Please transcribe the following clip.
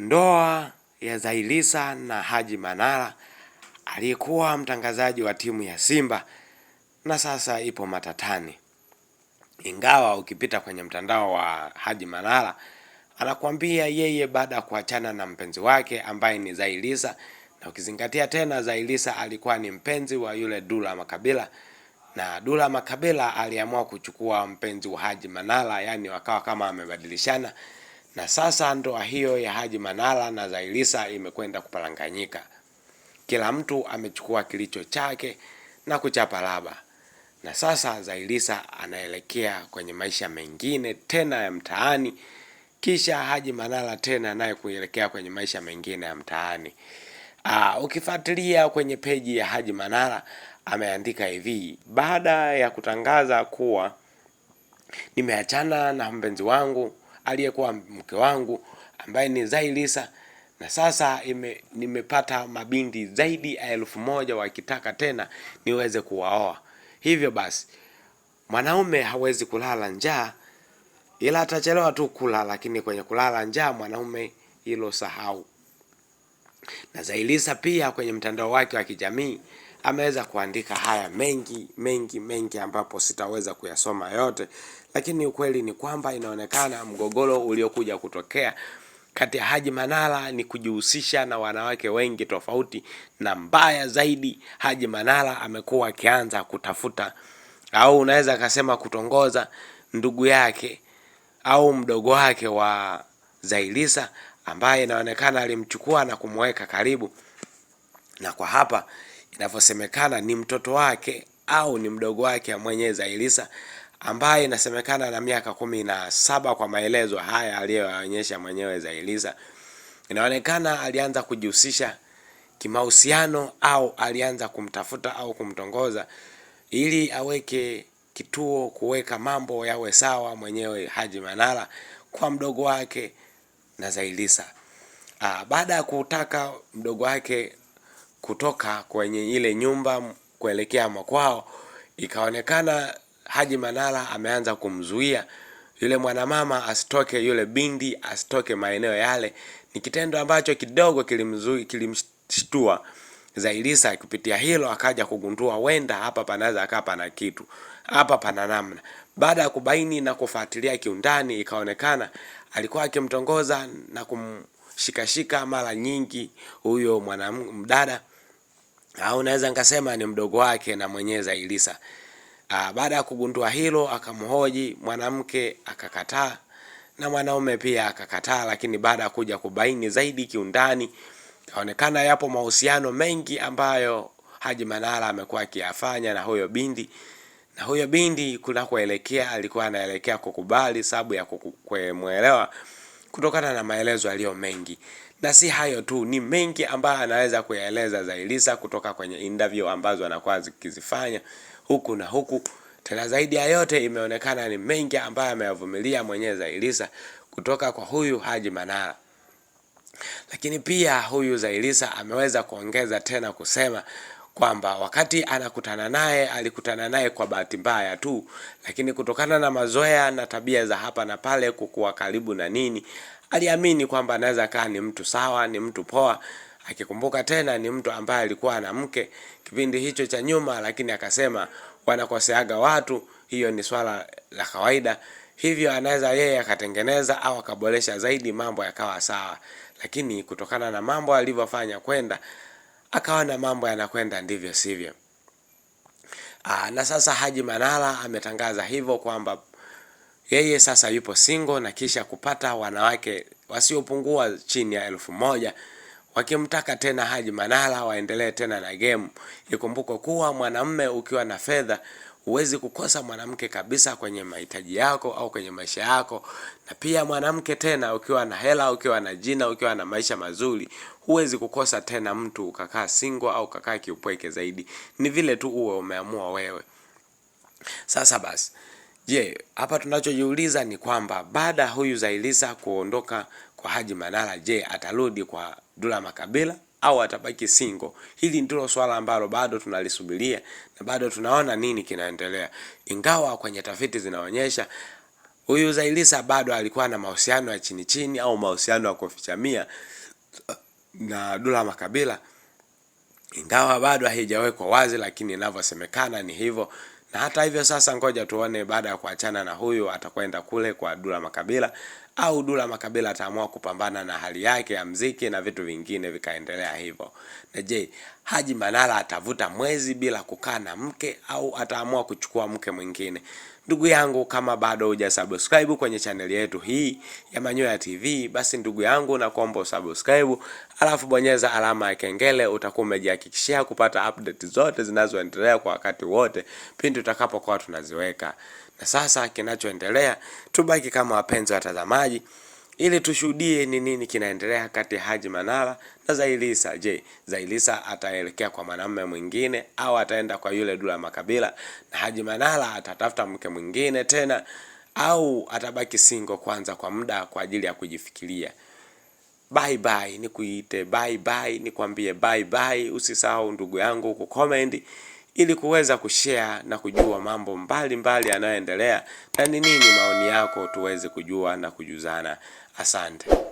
Ndoa ya Zailisa na Haji Manara aliyekuwa mtangazaji wa timu ya Simba na sasa ipo matatani. Ingawa ukipita kwenye mtandao wa Haji Manara anakuambia yeye baada ya kuachana na mpenzi wake ambaye ni Zailisa, na ukizingatia tena Zailisa alikuwa ni mpenzi wa yule Dula Makabila, na Dula Makabila aliamua kuchukua mpenzi wa Haji Manara, yani wakawa kama amebadilishana na sasa ndoa hiyo ya Haji Manara na Zailisa imekwenda kuparanganyika. Kila mtu amechukua kilicho chake na kuchapa laba, na sasa Zailisa anaelekea kwenye maisha mengine tena ya mtaani, kisha Haji Manara tena naye kuelekea kwenye maisha mengine ya mtaani. Ukifuatilia kwenye peji ya Haji Manara ameandika hivi: baada ya kutangaza kuwa nimeachana na mpenzi wangu aliyekuwa mke wangu ambaye ni Zailisa, na sasa nimepata mabinti zaidi ya 1000 wakitaka tena niweze kuwaoa. Hivyo basi mwanaume hawezi kulala njaa, ila atachelewa tu kula, lakini kwenye kulala njaa mwanaume hilo sahau. Na Zailisa pia kwenye mtandao wake wa kijamii ameweza kuandika haya mengi mengi mengi, ambapo sitaweza kuyasoma yote, lakini ukweli ni kwamba inaonekana mgogoro uliokuja kutokea kati ya Haji Manara ni kujihusisha na wanawake wengi tofauti, na mbaya zaidi, Haji Manara amekuwa akianza kutafuta au unaweza akasema kutongoza ndugu yake au mdogo wake wa Zailisa ambaye inaonekana alimchukua na kumweka karibu, na kwa hapa inavyosemekana ni mtoto wake au ni mdogo wake mwenyewe Zailisa ambaye inasemekana na miaka 17 kwa maelezo haya aliyoyaonyesha mwenyewe Zailisa. Inaonekana alianza kujihusisha kimahusiano au alianza kumtafuta au kumtongoza ili aweke kituo kuweka mambo yawe sawa mwenyewe Haji Manara kwa mdogo wake na Zailisa. Baada ya kutaka mdogo wake kutoka kwenye ile nyumba kuelekea makwao, ikaonekana Haji Manara ameanza kumzuia yule mwanamama asitoke, yule binti asitoke maeneo yale. Ni kitendo ambacho kidogo kilimshtua Zailisa. Kupitia hilo akaja kugundua wenda hapa panaweza akaa pana kitu, hapa pana namna. Baada ya kubaini na kufuatilia kiundani, ikaonekana alikuwa akimtongoza na kumshikashika mara nyingi huyo mwanamdada, au naweza nikasema ni mdogo wake na mwenyewe Zailisa. Baada ya kugundua hilo akamhoji mwanamke akakataa, na mwanaume pia akakataa, lakini baada ya kuja kubaini zaidi kiundani, kaonekana yapo mahusiano mengi ambayo Haji Manara amekuwa akiyafanya na huyo binti, na huyo binti kunakoelekea alikuwa anaelekea kukubali sababu ya kumwelewa kutokana na maelezo yaliyo mengi. Na si hayo tu, ni mengi ambayo anaweza kuyaeleza Zailisa kutoka kwenye interview ambazo anakuwa akizifanya huku na huku. Tena zaidi ya yote, imeonekana ni mengi ambayo ameyavumilia mwenyewe Zailisa kutoka kwa huyu Haji Manara. Lakini pia huyu Zailisa ameweza kuongeza tena kusema kwamba wakati anakutana naye alikutana naye kwa bahati mbaya tu, lakini kutokana na mazoea na tabia za hapa na pale, kukuwa karibu na nini, aliamini kwamba anaweza kaa ni mtu sawa, ni mtu poa. Akikumbuka tena ni mtu ambaye alikuwa na mke kipindi hicho cha nyuma, lakini akasema wanakoseaga watu, hiyo ni swala la kawaida, hivyo anaweza yeye akatengeneza au akaboresha zaidi mambo yakawa sawa, lakini kutokana na mambo alivyofanya kwenda akaona mambo yanakwenda ndivyo sivyo. Na sasa Haji Manara ametangaza hivyo kwamba yeye sasa yupo single na kisha kupata wanawake wasiopungua chini ya 1000 wakimtaka tena Haji Manara waendelee tena na game. Ikumbukwe kuwa mwanamme ukiwa na fedha huwezi kukosa mwanamke kabisa kwenye mahitaji yako au kwenye maisha yako. Na pia mwanamke tena, ukiwa na hela, ukiwa na jina, ukiwa na maisha mazuri, huwezi kukosa tena mtu ukakaa single au ukakaa kiupweke zaidi. Ni vile tu uwe umeamua wewe. Sasa basi, je, hapa tunachojiuliza ni kwamba baada huyu Zailisa kuondoka kwa Haji Manara, je, atarudi kwa Dula Makabila au atabaki single? Hili ndilo swala ambalo bado tunalisubiria na bado tunaona nini kinaendelea, ingawa kwenye tafiti zinaonyesha Huyu Zailisa bado alikuwa na mahusiano ya chini chini au mahusiano ya kufichamia na Dula Makabila, ingawa bado haijawekwa wazi, lakini inavyosemekana ni hivyo. Na hata hivyo sasa, ngoja tuone baada ya kuachana na huyu atakwenda kule kwa Dula Makabila au Dula Makabila ataamua kupambana na hali yake ya mziki na vitu vingine vikaendelea hivyo. Na je, Haji Manara atavuta mwezi bila kukaa na mke au ataamua kuchukua mke mwingine? Ndugu yangu, kama bado hujasubscribe kwenye chaneli yetu hii ya Manyoya TV, basi ndugu yangu nakuomba usubscribe, alafu bonyeza alama ya kengele. Utakuwa umejihakikishia kupata update zote zinazoendelea kwa wakati wote pindi tutakapokuwa tunaziweka. Na sasa kinachoendelea, tubaki kama wapenzi watazamaji ili tushuhudie ni nini kinaendelea kati ya Haji Manara na Zailisa. Je, Zailisa ataelekea kwa mwanamume mwingine au ataenda kwa yule Dula Makabila? Na Haji Manara atatafuta mke mwingine tena au atabaki single kwanza kwa muda kwa ajili ya kujifikiria? Bye bye, nikuite bye bye, nikwambie bye bye. Usisahau ndugu yangu kucomment ili kuweza kushare na kujua mambo mbalimbali yanayoendelea na ni nini maoni yako, tuweze kujua na kujuzana. Asante.